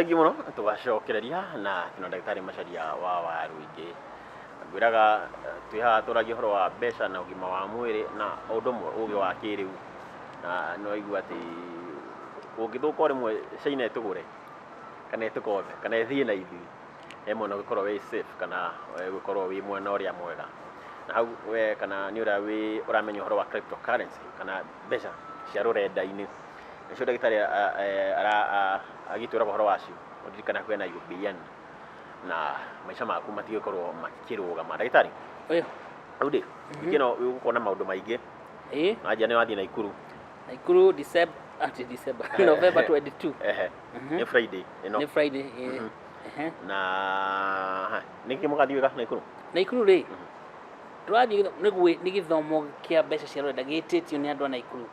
Thengiũ mũno tũgacokereria na twĩna ndagĩtarĩ Macharia wa Waruingĩ. Ngwĩraga twĩ haha tũragia ũhoro wa mbeca na ũgima wa mwĩrĩ na ũndũ ũmwe ũgĩ wa kĩrĩu. Na nĩ waigua atĩ ũngĩthũka o rĩmwe China ĩtũgũre kana ĩtũkombe kana ĩthiĩ na ithuĩ, he mwena ũngĩkorwo wĩ safe kana ũgĩkorwo wĩ mwena ũrĩa mwega. Na hau we kana nĩ ũrĩa wĩ ũramenya ũhoro wa cryptocurrency kana mbeca cia rũrenda-inĩ. Nĩcio ndagĩtarĩ agĩtwĩraga ũhoro wacio, ũririkane kwĩna UBN na maica maku matigũkorwo makĩrũgama. Ndagĩtarĩ, Ũyũ. Rĩu rĩ, wiki ĩno ũgũkorwo na maũndũ maingĩ. Ĩĩ. Na njĩra nĩ wathiĩ Naikuru. Naikuru December, ati December, November 22. Ehe. Nĩ Friday ĩno. Nĩ Friday, ĩĩ. Ehe. Na nĩkĩ mũgathiĩ wĩka Naikuru? Naikuru rĩ, tũrathiĩ nĩ gĩthomo kĩa mbeca cia rũrenda gĩtĩtio nĩ andũ a Naikuru.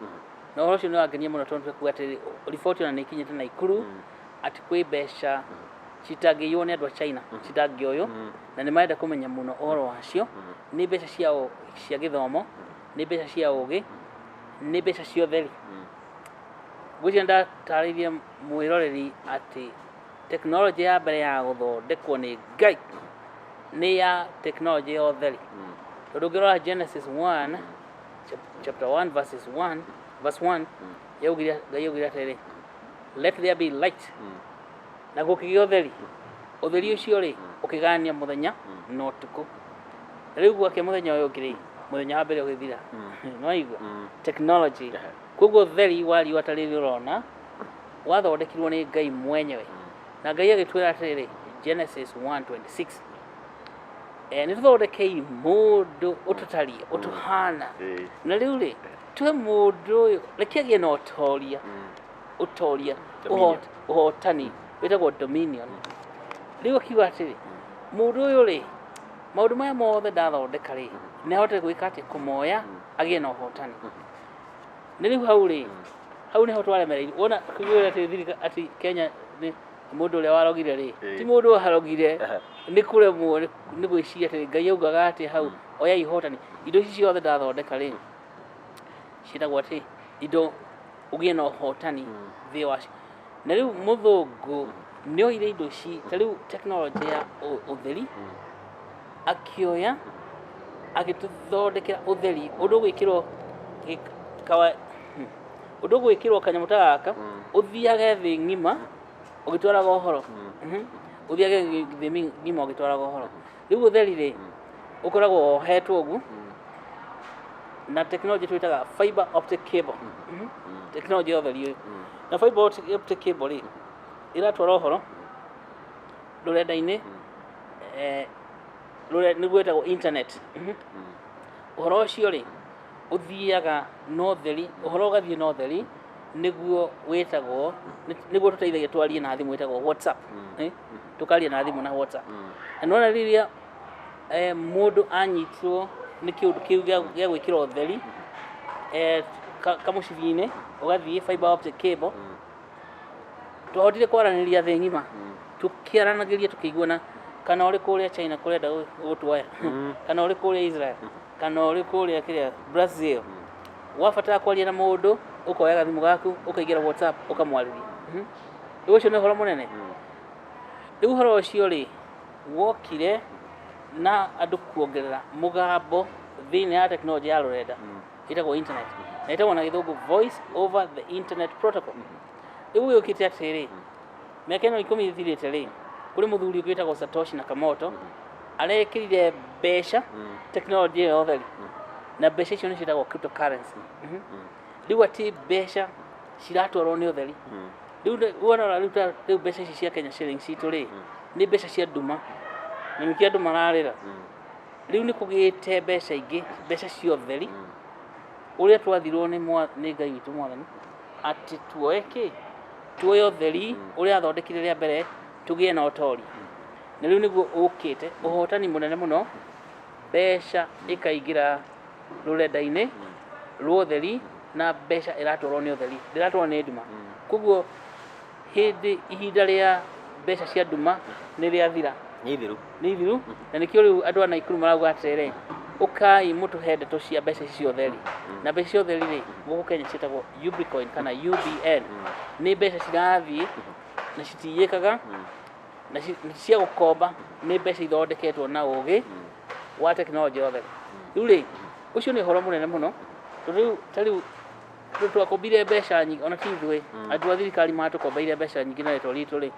Na ũhoro ũcio nĩ wangenia mũno tondũ tũkuga atĩ riboti ona nĩ ikinyĩte Naikuru atĩ kwĩ mbeca citangĩiywo nĩ andũ a China, citangĩoywo, na nĩ marenda kũmenya mũno ũhoro wacio. Nĩ mbeca cia gĩthomo, nĩ mbeca cia ũgĩ, nĩ mbeca cia ũtheri. Ngwĩciria ndatarĩirie mwĩroreri atĩ tekinoronjĩ ya mbere ya gũthondekwo nĩ Ngai nĩ ya tekinoronjĩ ya ũtheri. Tondũ ũngĩrora Genesis 1, chapter 1 verses 1, verse 1, yaugire, Ngai yaugire atĩrĩrĩ, "Let there be light." Na gũkĩgĩa ũtheri. Ũtheri ũcio rĩ, ũkĩgayania mũthenya na ũtukũ. Na rĩu gwakĩa mũthenya ũyũ ũngĩ rĩ, mũthenya wa mbere ũgĩthira. Nĩ waigua? Technology. Koguo ũtheri wa riũa ta rĩrĩ ũrona wathondekirwo nĩ Ngai mwenyewe. Na Ngai agĩtwĩra atĩrĩrĩ, Genesis 1:26, nĩ tũthondekei mũndũ ũtũtariĩ, ũtũhana. Na rĩu rĩ, tuhe mũndũ ũyũ, reke agĩe na ũtoria, ũtoria, Dominion. Ũhotani, wĩtagwo dominion. Rĩu akiuga atĩrĩ, mũndũ ũyũ rĩ, maũndũ maya mothe ndathondeka rĩ, nĩ ahote gwĩka atĩ kũmoya agĩe na ũhotani. Nĩ rĩu hau rĩ, hau nĩho twaremereire. Wona kuuga atĩ thirika atĩ Kenya nĩ mũndũ ũrĩa warogire rĩ, ti mũndũ warogire, nĩ kũremwo nĩ gwĩciria atĩ Ngai augaga atĩ hau oyai ũhotani. Indo ici ciothe ndathondeka rĩ, ciĩtagwo atĩ indo ũgĩe na ũhotani thĩ wacio. Na rĩu mũthũngũ nĩ oire indo ici, ta rĩu tekinoronjĩ ya ũtheri, akĩoya agĩtũthondekera ũtheri, ũndũ ũgwĩkĩrwo ũndũ ũgwĩkĩrwo kanyamũ ta gaka, ũthiage thĩ ng'ima ũgĩtwaraga ũhoro. Ũthiage thĩ ng'ima ũgĩtwaraga ũhoro. Rĩu ũtheri rĩ, ũkoragwo wohetwo ũguo na tekinoronjĩ twĩtaga fiber optic cable. Tekinoronjĩ ya ũtheri ũyũ. Na fiber optic cable rĩ, ĩratwara ũhoro rũrenda-inĩ, nĩguo ĩtagwo internet. Ũhoro ũcio rĩ, ũthiaga na ũtheri, ũhoro ũgathiĩ na ũtheri, nĩguo wĩtagwo, nĩguo tũteithagia twarie na thimũ ĩtagwo WhatsApp. Tũkaria na thimũ na WhatsApp. Na nĩwona rĩrĩa mũndũ anyitirwo nĩ kĩũndũ kĩu gĩa gwĩkĩra ũtheri, kamũcibi-inĩ, ũgathiĩ fiber optic cable, twahotire kwaranĩria thĩ ng'ima, tũkĩaranagĩria tũkĩiguana, kana ũrĩ kũrĩa China kũrenda gũtuoya, kana ũrĩ kũrĩa Israel, kana ũrĩ kũrĩa kĩrĩa Brazil, wabatara kwaria na mũndũ, ũkoya gathimũ gaku, ũkaingĩra WhatsApp, ũkamwarĩria. Rĩu ũcio nĩ ũhoro mũnene. Rĩu ũhoro ũcio rĩ, wokire na andũ kuongerera mũgambo thĩinĩ ya tekinoronjĩ ya rũrenda ĩtagwo internet, na ĩtagwo na gĩthũngũ voice over the internet protocol. Rĩu gĩũkĩte atĩrĩ, mĩaka ĩno 10 ĩthirĩte rĩ, kũrĩ mũthuri ũngĩ wĩtagwo Satoshi Nakamoto, arekĩrire mbeca tekinoronjĩ ĩyo ya ũtheri, na mbeca icio nĩ ciĩtagwo cryptocurrency. Rĩu atĩ mbeca ciratwarwo nĩ ũtheri. Rĩu warora rĩu ta rĩu mbeca ici cia Kenya shillings citũ rĩ, nĩ mbeca cia nduma, na nĩkĩo andũ mararĩra. Rĩu nĩ kũgĩte mbeca ingĩ, mbeca cia ũtheri, ũrĩa twathirwo nĩ Ngai witũ Mwathani, atĩ tuoe kĩ? Tuoe ũtheri ũrĩa athondekire rĩa mbere, tũgĩe na ũtori. Na rĩu nĩguo ũkĩte, ũhotani mũnene mũno, mbeca ĩkaingĩra rũrenda-inĩ rwa ũtheri, na mbeca ĩratwarwo nĩ ũtheri, ndĩratwarwo nĩ nduma. Koguo hĩndĩ ihinda rĩa mbeca cia nduma nĩ rĩathira. Nĩ ithiru. Nĩ ithiru, na nĩkĩo rĩu andũ a Naikuru marauga atĩrĩrĩ, ũkai mũtũhe ndeto cia mbeca ici cia ũtheri. Na mbeca cia ũtheri rĩ, gũkũ Kenya ciĩtagwo Ubricoin kana UBN. Nĩ mbeca cirathiĩ Na citiyĩkaga na cia gũkomba, nĩ mbeca ithondeketwo na ũgĩ wa tekinoronjĩ yothe. Rĩu rĩ, ũcio nĩ ũhoro mũnene mũno, tondũ rĩu ta rĩu tondũ twakombire mbeca nyingĩ, ona ti ithuĩ, andũ a thirikari matũkombeire mbeca nyingĩ na rĩtwa ritũ rĩ,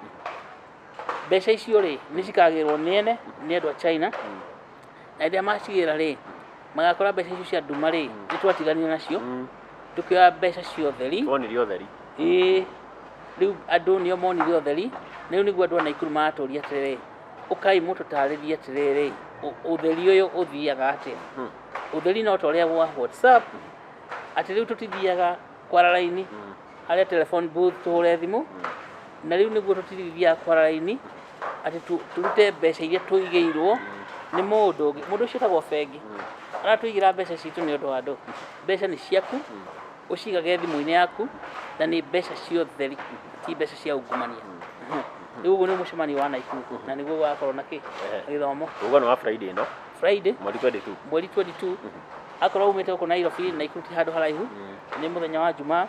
mbeca icio rĩ nĩ cikagĩrwo nĩ ene, nĩ andũ a China. Na rĩrĩa macigĩra rĩ, magakora mbeca icio cia nduma rĩ, nĩ twatiganire nacio, tũkĩoya mbeca cia ũtheri. Wonirie ũtheri. Ĩĩ, rĩu andũ nĩo monire ũtheri, na rĩu nĩguo andũ a Naikuru maratũria atĩrĩrĩ, ũkai mũtũtarĩrie atĩrĩrĩ, ũtheri ũyũ ũthiaga atĩa? Ũtheri no ta ũrĩa wa WhatsApp, atĩ rĩu tũtithiaga kwara raini harĩa telephone booth tũhũre thimũ, na rĩu nĩguo tũtithiaga kwara raini atĩ tũrute mbeca iria tũigĩirwo nĩ mũndũ ũngĩ. Mũndũ ũcio etagwo bengi, aratũigĩra mbeca citũ nĩ ũndũ wa andũ. Mbeca nĩ ciaku, ũcigage thimũ-inĩ yaku, na nĩ mbeca cia ũtheri, ti mbeca cia ungumania. Rĩu ũguo nĩ mũcemanio wa Naikuru, na nĩguo gũgakorwo na kĩ gĩthomo. Uga nĩ wa Friday ĩno. Friday. Mweri 22. Mweri 22. Akorwo umĩte gũkũ Nairobi, Naikuru ti handũ haraihu, nĩ mũthenya wa Jumaa,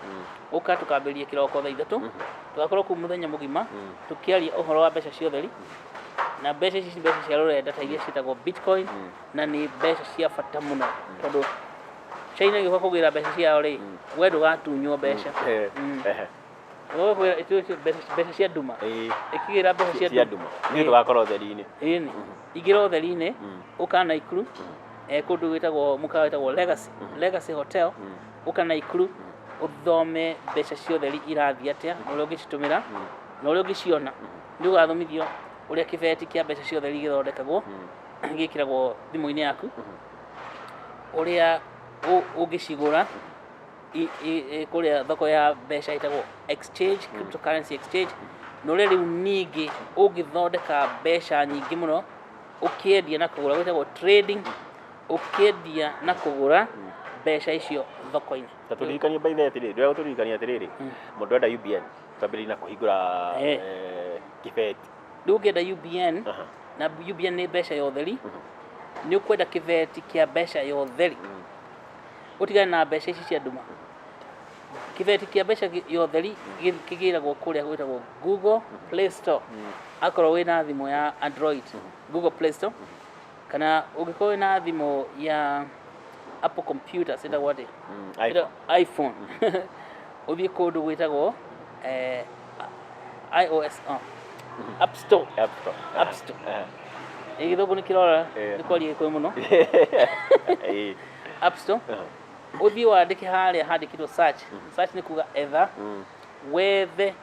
ũka tũkambĩrĩria kĩroko thaa 3, tũgakorwo kũu mũthenya mũgima tũkĩaria ũhoro wa mbeca cia ũtheri. Na mbeca ici ci mbeca cia rũrenda ta iria ciĩtagwo Bitcoin, na nĩ mbeca cia bata mũno, tondũ China ĩgĩũka kũgĩra mbeca ciao rĩ, we ndũgatunywo mbeca. Ũgoka kũgĩra mbeca cia nduma. Ĩkĩgĩra mbeca cia cia nduma. Nĩ tũgakorwo ũtheri-inĩ. Ĩni. Ingĩra ũtheri-inĩ, ũka Naikuru, kũndũ gwĩtagwo mũkawa wĩtagwo Legacy, Legacy Hotel, ũka Naikuru, ũthome mbeca cia ũtheri irathiĩ atĩa, na ũrĩa ũngĩcitũmĩra, na ũrĩa ũngĩciona. Nĩ ũgathomithio ũrĩa kĩbeti kĩa mbeca cia ũtheri gĩthondekagwo, gĩkĩragwo thimũ-inĩ yaku, ũrĩa ũngĩcigũra kũrĩa thoko ya mbeca ĩtagwo exchange, cryptocurrency exchange, na ũrĩa rĩu ningĩ ũngĩthondeka mbeca nyingĩ mũno ũkĩendia na kũgũra, gwĩtagwo trading, ũkĩendia na kũgũra mbeca icio thoko-inĩ. Ta tũririkanie by the way atĩrĩrĩ, ndĩrenda gũtũririkania atĩrĩrĩ, mũndũ enda UBN twambĩrĩrie na kũhingũra kĩbeti. Rĩu ũngĩenda UBN, na UBN nĩ mbeca ya ũtheri, nĩ ũkwenda kĩbeti kĩa mbeca ya ũtheri, ũtigane na mbeca ici cia nduma. Kĩbeti kĩa mbeca ya ũtheri kĩgĩragwo kũrĩa gwĩtagwo Google Play Store. Akorwo wĩna thimũ ya Android, Google Play Store, kana ũngĩkorwo wĩna thimũ ya Apple computer, ciĩtagwo atĩa? iPhone. iPhone. Ũthiĩ kũndũ gwĩtagwo iOS, oh, App Store. App Store. App Store. Ĩ gĩthũngũ nĩ kĩrora, nĩ kwaria gĩkũyũ mũno. App Store. Ũthiĩ wandĩke harĩa handĩkĩtwo search. Search nĩ kuga etha, wethe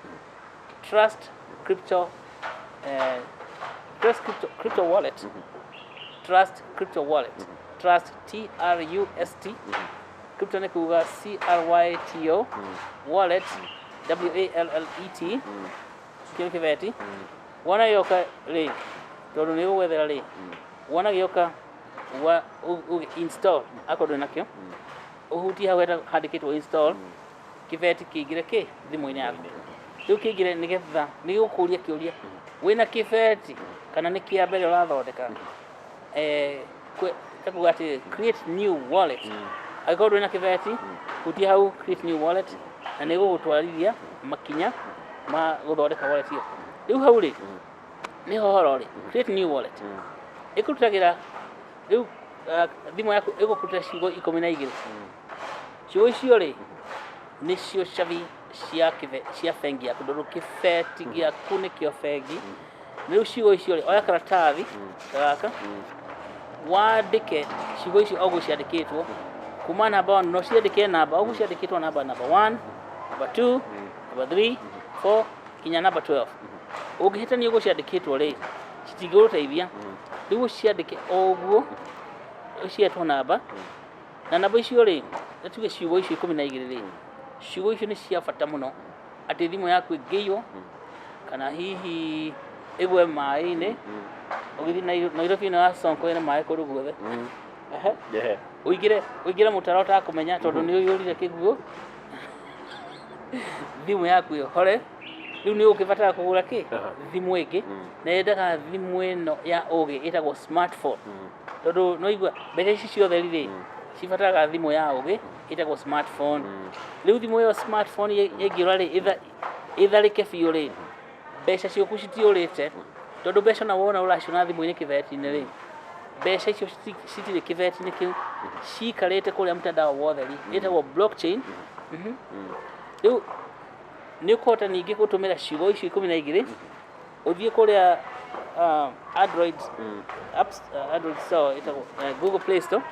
Trust Crypto, Trust Crypto, Crypto Wallet. Trust Crypto Wallet. Trust T R U S T. Crypto nĩ kuga C R Y T O. Wallet W A L L E T. Kĩo kĩbeti. Wona gĩoka rĩ, tondũ nĩ ũgwethera rĩ, wona gĩoka wa install, akorwo ndũrĩ nakĩo, ũhutie hau handĩkĩtwo install, kĩbeti kĩingĩre kĩ thimũ-inĩ yaku. Rĩu kĩingĩre nĩgetha nĩ gĩgũkũria kĩũria, wĩna kĩbeti kana nĩ kĩa mbere ũrathondeka? Takuga atĩ create new wallet. Angĩkorwo ndũrĩ na kĩbeti, hutia hau create new wallet, na nĩ ĩgũgũtwarithia makinya ma gũthondeka wallet ĩyo. Rĩu hau rĩ, nĩho horo rĩ, create new wallet. Ĩkũrutagĩra rĩu thimũ yaku ĩgũkũrutĩra ciugo 12. Ciugo icio rĩ, nĩcio cabi cia cia bengi yaku, tondũ kĩbeti gĩaku nĩkĩo bengi. Rĩu ciugo icio rĩ, oya karatathi gaka, wandĩke ciugo icio o ũguo ciandĩkĩtwo, kuma namba 1, no ciandĩke namba ũguo ciandĩkĩtwo, namba namba 1, namba 2, namba 3, 4 kinya namba 12. Ũngĩhĩtania ũguo ciandĩkĩtwo rĩ, citingĩgũteithia. Rĩu ũciandĩke o ũguo cietwo namba, na namba icio rĩ, nĩ tuge ciugo icio 12 rĩ, ciugo icio nĩ cia bata mũno, atĩ thimũ yaku ĩngĩiywo kana hihi ĩgwe maĩ-inĩ, ũgĩthiĩ Nairobi ĩno ya Sonko ĩna maĩ kũndũ guothe. Ũingĩre ũingĩre mũtaro ũtakũmenya tondũ nĩ ũiyũrire kĩguũ, thimũ yaku ĩhore. Rĩu nĩ ũgũkĩbatara kũgũra kĩ thimũ ĩngĩ, na yendaga thimũ ĩno ya ũgĩ ĩtagwo smartphone, tondũ no igua mbeca ici ciothe rĩ cibataraga thimũ ya ũgĩ ĩtagwo smartphone. Rĩu thimũ ĩyo smartphone ĩngĩũra rĩ, ĩtharĩke biũ rĩ, Mbeca ciaku citiũrĩte, tondũ mbeca na wona ũraciona thimũ-inĩ kĩbeti-inĩ rĩ, mbeca icio citirĩ kĩbeti-inĩ kĩu, ciikarĩte kũrĩa mtandao wa ũtheri, ĩtagwo blockchain. Rĩu nĩ ũkũhota ningĩ gũtũmĩra ciugo icio 12, ũthiĩ kũrĩa Android apps, Android store ĩtagwo Google Play Store,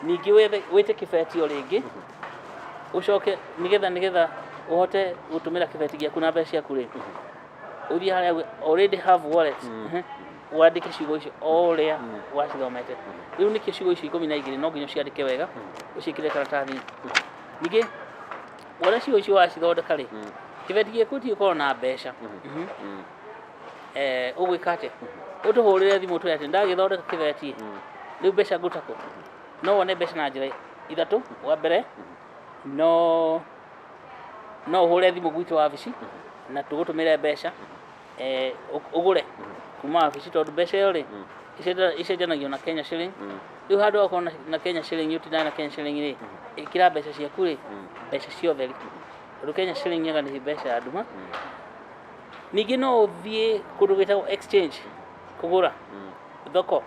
ningĩ wethe wĩte kĩbeti o rĩngĩ, ũcoke nĩgetha ũhote gũtũmĩra kĩbeti gĩaku na mbeca ciaku rĩ, ũthiĩ harĩa already have wallet, wandĩke ciugo icio o ũrĩa wacithomete. Rĩu nĩkĩo ciugo icio 12 no nginya ũciandĩke wega, ũciĩkĩre karatathi. Ningĩ wona ciugo icio wacithondeka rĩ, kĩbeti gĩaku tigũkorwo na mbeca. Ũgwĩka atĩa? Ũtũhũrĩre thimũ ũtwĩre atĩ ndagĩthondeka kĩbeti, rĩu mbeca ngũruta kũ? No wone mbeca na njĩra ithatũ. Wa mbere, no ũhũre thimũ gwitũ wabici na tũgũtũmĩre mbeca, ũgũre kuma wabici, tondũ mbeca ĩyo rĩ, icenjanagio na Kenya shilling. Rĩu handũ ha gũkorwo na Kenya shilling, ũtindane na Kenya shilling rĩ, ĩkĩra mbeca ciaku rĩ, mbeca ciothe rĩ, tondũ Kenya shilling ĩga nĩ mbeca ya nduma. Ningĩ no ũthiĩ kũndũ gwĩtagwo exchange kũgũra thoko,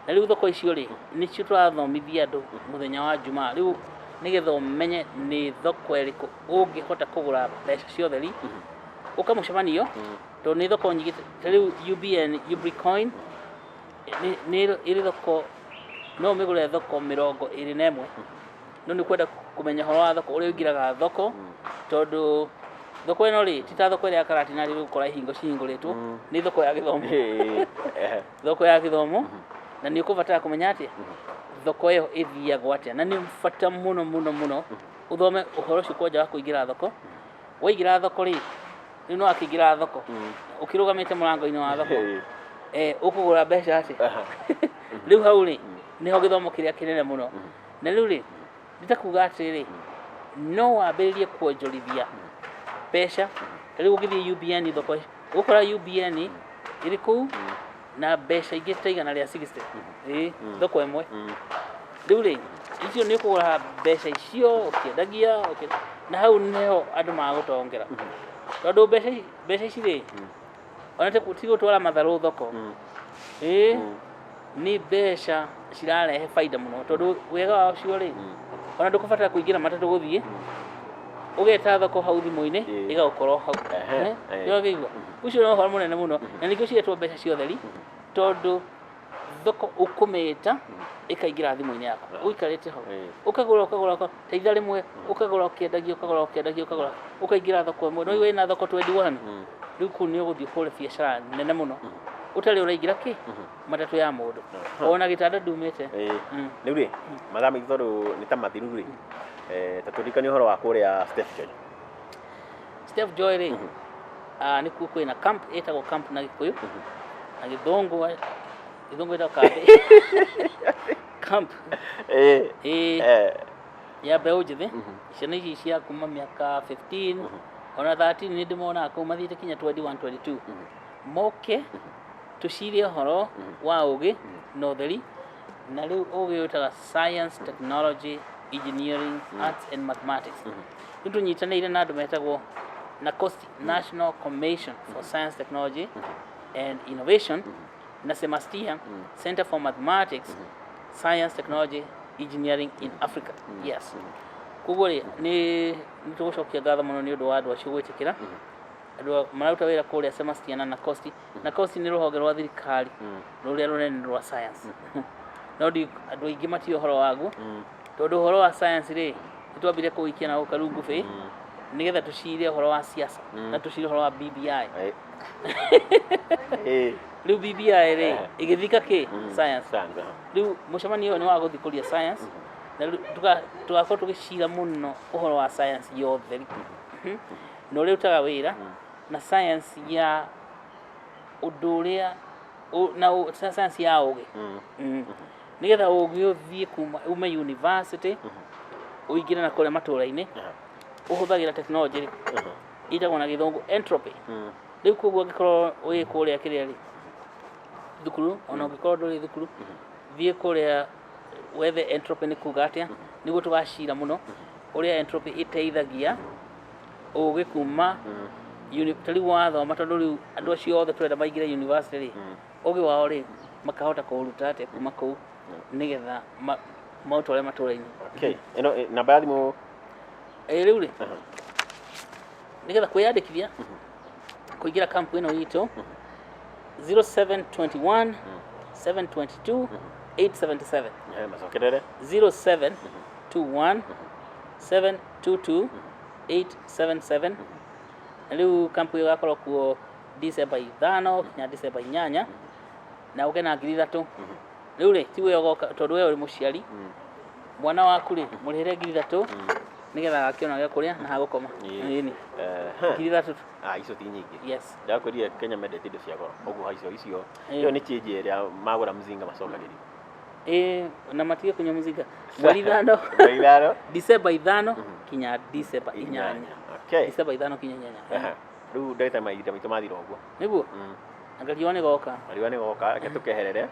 na rĩu thoko icio rĩ, nĩcio tũrathomithia andũ mũthenya wa Jumaa rĩu, nĩgetha ũmenye nĩ thoko ĩrĩkũ ũngĩhota kũgũra mbeca cia ũtheri. Ũka mũcemanio, tondũ nĩ thoko nyingĩ. Ta rĩu UBN Ubricoin nĩ ĩrĩ thoko, no ũmĩgũre thoko 21. No nĩ ũkwenda kũmenya ũhoro wa thoko, ũrĩa ũingĩraga thoko, tondũ thoko ĩno rĩ, ti ta thoko ĩrĩa ya Karatina rĩ, ũgũkora ihingo cihingũrĩtwo. Nĩ thoko ya gĩthomo, thoko ya gĩthomo, na nĩ ũkũbatara kũmenya atĩa thoko ĩyo ĩthiagwo atĩa, na nĩ bata mũno mũno mũno ũthome ũhoro ũcio kwanja wa kũingĩra thoko. Waingĩra thoko rĩ, rĩu no akĩingĩra thoko ũkĩrũgamĩte mũrango-inĩ wa thoko, ũkũgũra mbeca atĩa? Rĩu hau rĩ, nĩho gĩthomo kĩrĩa kĩnene mũno. Na rĩu rĩ, nĩ ta kuga atĩrĩrĩ, no wambĩrĩrie kuonjorithia mbeca. Ta rĩu ũngĩthiĩ UBN thoko, ũgũkora UBN ĩrĩ kũu na mbeca ingĩ ta 160, ĩĩ, thoko ĩmwe. Rĩu rĩ, icio nĩ ũkũgũra mbeca icio ũkĩendagia na hau nĩho andũ magũtongera, tondũ mbeca ici rĩ, ona ti gũtwara matharũ thoko, ĩĩ, nĩ mbeca cirarehe baida mũno, tondũ wega wacio rĩ, ona ndũkũbatara kũingĩra matatũ gũthiĩ, ũgeta thoko hau thimũ-inĩ, ĩgagũkorwo hau. Nĩwakĩigua ũcio nĩ ũhoro mũnene mũno, na nĩkĩo ciretwo mbeca cia ũtheri, tondũ thoko ũkũmĩta ĩkaingĩra thimũ-inĩ yaku ũikarĩte hau, ũkagũra ũkagũra ta ithaa rĩmwe, ũkagũra ũkĩendagia, ũkagũra ũkĩendagia, ũkagũra, ũkaingĩra thoko ĩmwe, no wĩna thoko 21. Rĩu kũu nĩ ũgũthiĩ ũhũre biacara nene mũno ũtarĩ ũraingĩra kĩ matatũ ya mũndũ, ona gĩtanda ndumĩte. Rĩu rĩ, mathaa maitũ tondũ nĩ ta mathiru rĩ, ta tũririkanie ũhoro wa kũrĩa Steph Joy. Steph Joy rĩ, nĩkuo kwĩna camp ĩtagwo camp na Gĩkũyũ, na gĩthũngũ ĩtagwo kambĩ, camp, ĩĩ, ya mbeũ njĩthĩ, ciana ici cia kuma mĩaka 15 ona 13, nĩ ndĩmonaga kũu mathiĩte kinya 21, 22, moke tũcire ũhoro wa ũgĩ na ũtheri. Na rĩu ũgĩ wĩtaga science, technology, engineering, arts and mathematics. Rĩu tũnyitanĩire na andũ metagwo NACOSTI, National Commission for Science, Technology and Innovation, na CEMASTEA, Center for Mathematics, Science, Technology, Engineering in Africa. Yes, koguo rĩ, nĩ tũgũcokia ngatho mũno nĩ ũndũ wa andũ acio gwĩtĩkĩra, andũ mararuta wĩra kũrĩa CEMASTEA na NACOSTI. NACOSTI nĩ rũhonge rwa thirikari rũrĩa rũnene rwa science, no andũ aingĩ matiũĩ ũhoro waguo, tondũ ũhoro wa science rĩ, nĩ twambire kũwikia na gũkũ rungu bĩ nĩgetha tũcire ũhoro wa siasa na tũcire ũhoro wa BBI. Rĩu BBI rĩ, ĩgĩthika kĩ science. Science, aha. Rĩu mũcemanio ũyũ nĩ wa gũthikũria science, na rĩu tũgakorwo tũgĩcira mũno ũhoro wa science yothe na ũrĩa ũrutaga wĩra na science ya ũndũ ũrĩa na science ya ũgĩ, nĩgetha ũgĩ ũthiĩ kuma ume university ũingĩre na kũrĩa matũra-inĩ. Ũhũthagĩra technology rĩ, ĩtagwo na gĩthũngũ entropy. Rĩu koguo angĩkorwo wĩ kũrĩa kĩrĩa rĩ, thukuru, ona ũngĩkorwo ndũrĩ thukuru, thiĩ kũrĩa wethe entropy nĩ kuga atĩa, nĩguo tũgacira mũno ũrĩa entropy ĩteithagia ũgĩ kuma Ta rĩu wathoma, tondũ rĩu andũ acio othe tũrenda maingĩre university rĩ, ũgĩ wao rĩ, makahota kũũruta atĩa kuma kũu nĩgetha maũtware matũra-inĩ. Okay, ĩno namba ya thimũ? Ĩ rĩu rĩ, nĩgetha kwĩyandĩkithia kũingĩra kampu ĩno itũ, 0721 722 877. Macokerere. 0721 722 877. Na rĩu kampu ĩyo ĩgakorwo kuo December 5 nginya December 8, na ũke na 3,000. Rĩu rĩ, ti we ũgoka, tondũ we ũrĩ mũciari, mwana waku rĩ, mũrĩhĩre 3,000 nĩgetha agakĩona gĩa kũrĩa na hagũkoma. Ĩni. 3,000 tu. Ah, icio ti nyingĩ. Yes. Ndakwĩrire Kenya mendete indo cia goro, ũguo icio icio ĩyo nĩ change ĩrĩa magũra mzinga macokagĩrio. Ĩ, na matige kũnyua mũzinga. Mweri 5. Mweri 5. December 5 kinya December 8. December 5 kinya 8. Rĩu ndagĩtarĩ, mahinda maitũ mathira ũguo. Nĩguo. Anga riũa nĩ goka. Riũa nĩ goka, reke tũkeherere,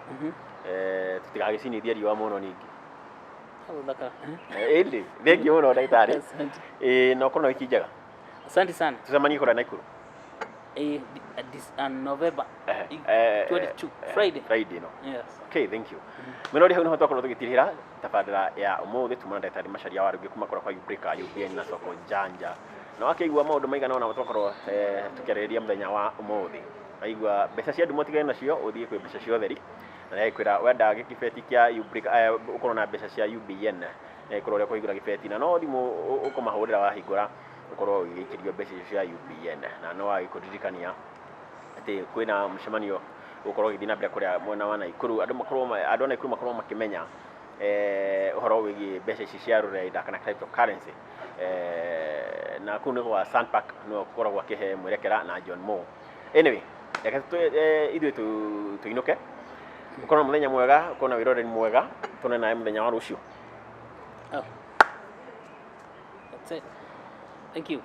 tũtigagĩcinithie riũa mũno ningĩ. Gũthakara. Ĩndĩ thengiũ mũno, ndagĩtarĩ. Asante. Ĩ, na ũkorwo na wiki njega. Asante sana. Tũcemanie kũrĩa Naikuru. Eh, November 22, Friday. Friday no. Yes. Okay, thank you. Mwena hau niho twakorwo tũgĩtirĩra tabarĩra ya ũmũthĩ. Tuma na ndagĩtarĩ Macharia Warũngĩ kuma kũrĩa kwa Ubrika UBN na Soko Janja, na wakĩigua maũndũ maigana ũna twakorwo tũkĩarĩrĩria mũthenya wa ũmũthĩ. Waigua mbeca cia ndumo, tigane nacio, ũthiĩ kwĩ mbeca cia ũtheri, na nĩagĩkwĩra wenda gĩkibeti kĩa Ubrika, ũkorwo na mbeca cia UBN, nĩagĩkorwo ũrĩa kũhingũra gĩbeti, na no thimũ ũkũmahũrĩra, wahingũra ũkorwo ũgĩikĩrio mbeca icio cia UBN. Na no agĩkũririkania atĩ kwĩna mũcemanio ũgũkorwo ũgĩthiĩ na mbere kũrĩa mwena wa Naikuru, andũ makorwo andũ a Naikuru makorwo makĩmenya ũhoro wĩgiĩ mbeca ici cia rũrenda kana cryptocurrency, na kũu nĩ gwa Sandpark, nĩwe ũkoragwo akĩhe mwerekera na John Moore. Anyway, reke ithuĩ tũinũke. Ũkorwo na mũthenya mwega, ũkorwo na wĩroreri mwega, tuone nawe mũthenya wa rũciũ. Oh. That's it. Thank you.